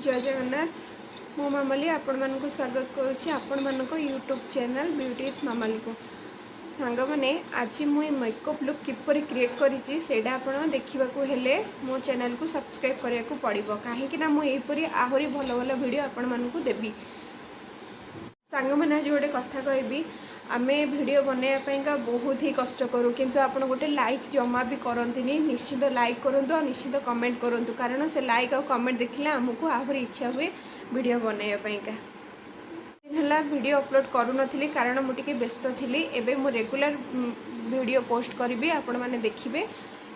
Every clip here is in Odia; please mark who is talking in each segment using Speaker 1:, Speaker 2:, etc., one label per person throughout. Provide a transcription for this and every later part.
Speaker 1: ଜୟ ଜଗନ୍ନାଥ। ମୁଁ ମାମାଲି ଆପଣମାନଙ୍କୁ ସ୍ୱାଗତ କରୁଛି ଆପଣମାନଙ୍କ ୟୁଟ୍ୟୁବ୍ ଚ୍ୟାନେଲ୍ ବ୍ୟୁଟି ୱିଥ୍ ମାମାଲିକୁ। ସାଙ୍ଗମାନେ, ଆଜି ମୁଁ ଏ ମେକଅପ୍ ଲୁକ୍ କିପରି କ୍ରିଏଟ୍ କରିଛି, ସେଇଟା ଆପଣ ଦେଖିବାକୁ ହେଲେ ମୋ ଚ୍ୟାନେଲ୍କୁ ସବସ୍କ୍ରାଇବ୍ କରିବାକୁ ପଡ଼ିବ, କାହିଁକି ନା ମୁଁ ଏହିପରି ଆହୁରି ଭଲ ଭଲ ଭିଡ଼ିଓ ଆପଣମାନଙ୍କୁ ଦେବି। ସାଙ୍ଗମାନେ, ଆଜି ଗୋଟେ କଥା କହିବି। ଆମେ ଭିଡ଼ିଓ ବନେଇବା ପାଇଁକା ବହୁତ ହି କଷ୍ଟ କରୁ, କିନ୍ତୁ ଆପଣ ଗୋଟେ ଲାଇକ୍ ଜମା ବି କରନ୍ତିନି। ନିଶ୍ଚିତ ଲାଇକ୍ କରନ୍ତୁ ଆଉ ନିଶ୍ଚିତ କମେଣ୍ଟ କରନ୍ତୁ, କାରଣ ସେ ଲାଇକ୍ ଆଉ କମେଣ୍ଟ ଦେଖିଲେ ଆମକୁ ଆହୁରି ଇଚ୍ଛା ହୁଏ ଭିଡ଼ିଓ ବନେଇବା ପାଇଁକା। ଦିନ ହେଲା ଭିଡ଼ିଓ ଅପଲୋଡ଼ କରୁନଥିଲି, କାରଣ ମୁଁ ଟିକେ ବ୍ୟସ୍ତ ଥିଲି। ଏବେ ମୁଁ ରେଗୁଲାର ଭିଡ଼ିଓ ପୋଷ୍ଟ କରିବି, ଆପଣମାନେ ଦେଖିବେ।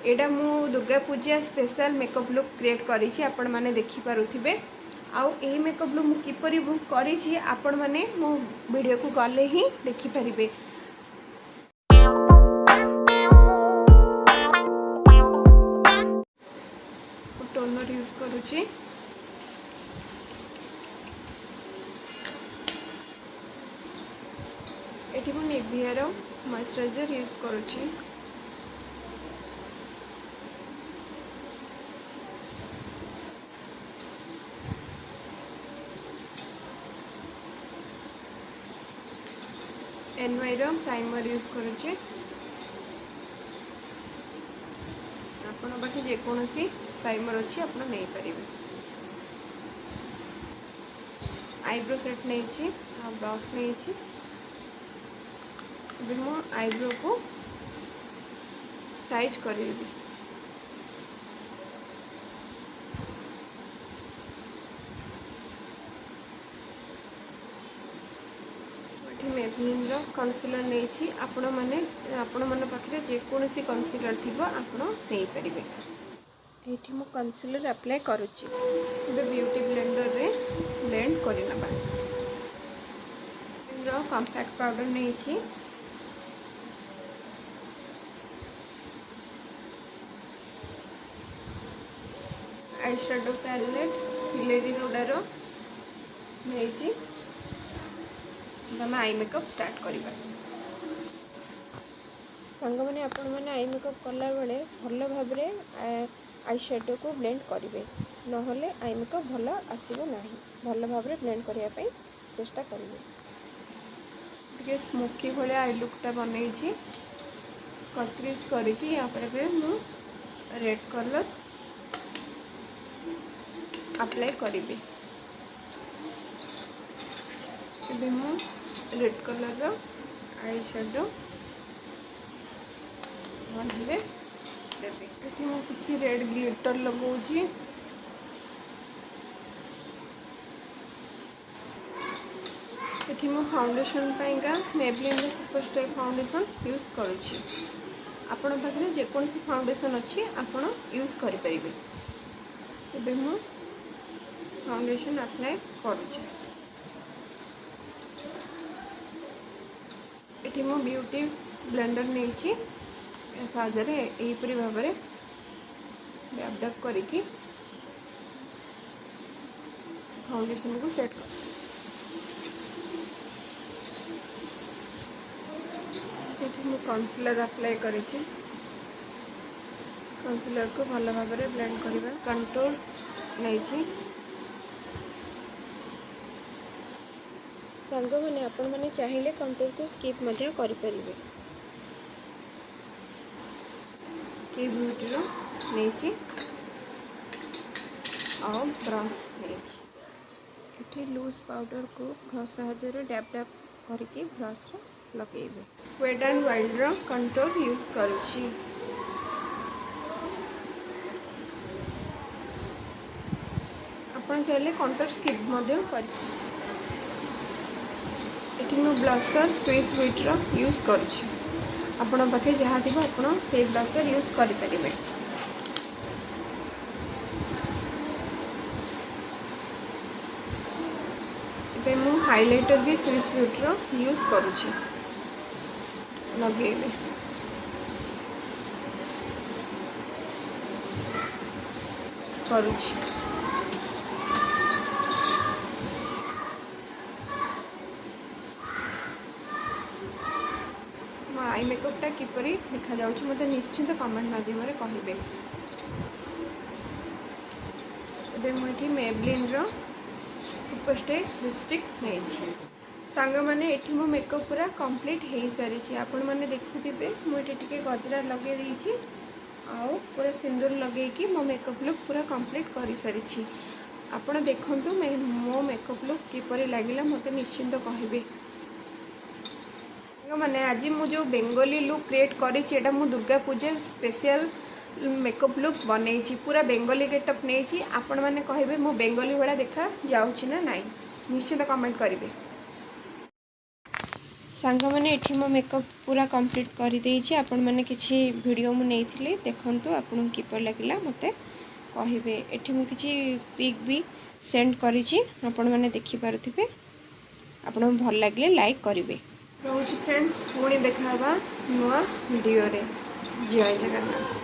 Speaker 1: ଏଇଟା ମୁଁ Durga Puja special makeup look create କରିଛି, ଆପଣମାନେ ଦେଖିପାରୁଥିବେ। ଆଉ ଏହି ମେକଅପ୍ ଲୁକ୍ ମୁଁ କିପରି କରିଛି, ଆପଣମାନେ ମୋ ଭିଡ଼ିଓକୁ ଗଲେ ହିଁ ଦେଖିପାରିବେ। ମୁଁ ଟୋନର୍ ୟୁଜ୍ କରୁଛି। ଏଠି ମୁଁ ନିଭିଆର ମଏଶ୍ଚରାଇଜର୍ ୟୁଜ୍ କରୁଛି। ଏନ୍ୱାଇର ପ୍ରାଇମର୍ ୟୁଜ୍ କରୁଛି। ଆପଣଙ୍କ ପାଖେ ଯେକୌଣସି ପ୍ରାଇମର୍ ଅଛି, ଆପଣ ନେଇପାରିବେ। ଆଇବ୍ରୋ ସେଟ୍ ନେଇଛି ଆଉ ବ୍ରସ୍ ନେଇଛି। ଏବେ ମୁଁ ଆଇବ୍ରୋକୁ ସାଇଜ୍ କରିଦେବି। ଏଠି ମେବଲିନ୍ର କନସିଲର୍ ନେଇଛି। ଆପଣମାନେ, ଆପଣମାନଙ୍କ ପାଖରେ ଯେକୌଣସି କନସିଲର୍ ଥିବ, ଆପଣ ନେଇପାରିବେ। ଏଇଠି ମୁଁ କନସିଲର୍ ଆପ୍ଲାଏ କରୁଛି। ଏବେ ବିୟୁଟି ବ୍ଲେଣ୍ଡରରେ ବ୍ଲେଣ୍ଡ କରିନେବା। କମ୍ପାକ୍ଟ ପାଉଡ଼ର ନେଇଛି। I shadow palette Hillary ରୋଡ଼ାର ନେଇଛି। ଆମେ I makeup start କରିବା। ସାଙ୍ଗମାନେ, ଆପଣମାନେ I makeup କଲାବେଳେ ଭଲ ଭାବରେ I ଶ୍ୟାଡ଼ୋକୁ ବ୍ଲେଣ୍ଡ କରିବେ, ନହେଲେ I makeup ଭଲ ଆସିବ ନାହିଁ। ଭଲ ଭାବରେ ବ୍ଲେଣ୍ଡ କରିବା ପାଇଁ ଚେଷ୍ଟା କରିବେ। ଟିକେ ସ୍ମୋକି ଭଳିଆ I ଲୁକ୍ଟା ବନେଇଛି କଟ୍ କ୍ରିଜ୍ କରିକି। ୟା ପରେ ଏବେ ମୁଁ ରେଡ଼୍ କଲର୍ ଆପ୍ଲାଏ କରିବି। ଏବେ ମୁଁ ରେଡ଼୍ କଲର୍ର I shadow ମଝିରେ ଦେବି। ଏଠି ମୁଁ କିଛି ରେଡ଼୍ ଗ୍ଲିଟର୍ ଲଗାଉଛି। ଏଠି ମୁଁ ଫାଉଣ୍ଡେସନ୍ ପାଇଁକା ମେବଲିନ୍ର ସୁପରଷ୍ଟେ ଫାଉଣ୍ଡେସନ୍ ୟୁଜ୍ କରୁଛି। ଆପଣଙ୍କ ପାଖରେ ଯେକୌଣସି ଫାଉଣ୍ଡେସନ୍ ଅଛି, ଆପଣ ୟୁଜ୍ କରିପାରିବେ। ଏବେ ମୁଁ ଫାଉଣ୍ଡେସନ୍ ଆପ୍ଲାଏ କରୁଛି। ଏଠି ମୁଁ ବିୟୁଟି ବ୍ଲେଣ୍ଡର ନେଇଛି। ସାହାଯ୍ୟରେ ଏହିପରି ଭାବରେ ଡ୍ୟାବ୍ ଡ୍ୟାବ୍ କରିକି ଫାଉଣ୍ଡେସନକୁ ସେଟ୍ କର। ଏଠି ମୁଁ କନସିଲର୍ ଆପ୍ଲାଏ କରିଛି। କନସିଲର୍କୁ ଭଲ ଭାବରେ ବ୍ଲେଣ୍ଡ କରିବା। କଣ୍ଟୁର ନେଇଛି। ସାଙ୍ଗମାନେ, ଆପଣମାନେ ଚାହିଁଲେ କଣ୍ଟୁରକୁ ସ୍କିପ୍ ମଧ୍ୟ କରିପାରିବେ। କେ ବିୟୁଟିର ନେଇଛି ଆଉ ବ୍ରସ୍ ନେଇଛି। ଏଠି ଲୁଜ୍ ପାଉଡ଼ରକୁ ବ୍ରସ୍ ସାହାଯ୍ୟରେ ଡ୍ୟାବ୍ ଡ୍ୟାବ୍ କରିକି ବ୍ରସ୍ରେ ଲଗାଇବେ। ୱେଟ୍ ଆଣ୍ଡ ୱାଇଲ୍ଡର କଣ୍ଟୁର ୟୁଜ୍ କରୁଛି। ଆପଣ ଚାହିଁଲେ କଣ୍ଟୁର ସ୍କିପ୍ ମଧ୍ୟ କରି। ଏଠି ମୁଁ ବ୍ଲସର୍ ସୁଇସ୍ ବିୟୁଟିର ୟୁଜ୍ କରୁଛି। ଆପଣଙ୍କ ପାଖେ ଯାହା ଥିବ, ଆପଣ ସେଇ ବ୍ଲସର୍ ୟୁଜ୍ କରିପାରିବେ। ଏବେ ମୁଁ ହାଇଲାଇଟର୍ ବି ସୁଇସ୍ ବିୟୁଟିର ୟୁଜ୍ କରୁଛି, ଲଗେଇବେ କରୁଛି। ମୋ I ମେକଅପ୍ଟା କିପରି ଦେଖାଯାଉଛି, ମୋତେ ନିଶ୍ଚିତ କମେଣ୍ଟ ମାଧ୍ୟମରେ କହିବେ। ଏବେ ମୁଁ ଏଠି ମେବଲିନ୍ର ସୁପରଷ୍ଟେ ଲିପଷ୍ଟିକ୍ ନେଇଛି। ସାଙ୍ଗମାନେ, ଏଠି ମୋ ମେକଅପ୍ ପୁରା କମ୍ପ୍ଲିଟ୍ ହେଇସାରିଛି। ଆପଣମାନେ ଦେଖୁଥିବେ, ମୁଁ ଏଠି ଟିକେ ଗଜରା ଲଗେଇ ଦେଇଛି ଆଉ ପୁରା ସିନ୍ଦୁର ଲଗେଇକି ମୋ ମେକଅପ୍ ଲୁକ୍ ପୁରା କମ୍ପ୍ଲିଟ୍ କରିସାରିଛି। ଆପଣ ଦେଖନ୍ତୁ, ମୋ ମେକଅପ୍ ଲୁକ୍ କିପରି ଲାଗିଲା ମୋତେ ନିଶ୍ଚିନ୍ତ କହିବେ। ସାଙ୍ଗମାନେ, ଆଜି ମୁଁ ଯେଉଁ ବେଙ୍ଗଲୀ ଲୁକ୍ କ୍ରିଏଟ୍ କରିଛି, ଏଇଟା ମୁଁ Durga Puja special makeup look ବନେଇଛି। ପୁରା ବେଙ୍ଗଲୀ ଗେଟଅପ୍ ନେଇଛି। ଆପଣମାନେ କହିବେ, ମୁଁ ବେଙ୍ଗଲୀ ଭଳିଆ ଦେଖା ଯାଉଛି ନା ନାହିଁ। ନିଶ୍ଚିତ କମେଣ୍ଟ କରିବେ। ସାଙ୍ଗମାନେ, ଏଠି ମୋ ମେକଅପ୍ ପୁରା କମ୍ପ୍ଲିଟ୍ କରିଦେଇଛି। ଆପଣମାନେ କିଛି ଭିଡ଼ିଓ ମୁଁ ନେଇଥିଲି, ଦେଖନ୍ତୁ, ଆପଣଙ୍କୁ କିପରି ଲାଗିଲା ମୋତେ କହିବେ। ଏଠି ମୁଁ କିଛି ପିକ୍ ବି ସେଣ୍ଡ କରିଛି, ଆପଣମାନେ ଦେଖିପାରୁଥିବେ। ଆପଣଙ୍କୁ ଭଲ ଲାଗିଲେ ଲାଇକ୍ କରିବେ। ରହୁଛି ଫ୍ରେଣ୍ଡସ୍, ପୁଣି ଦେଖା ହେବା ନୂଆ ଭିଡ଼ିଓରେ। ଜୟ ଜଗନ୍ନାଥ।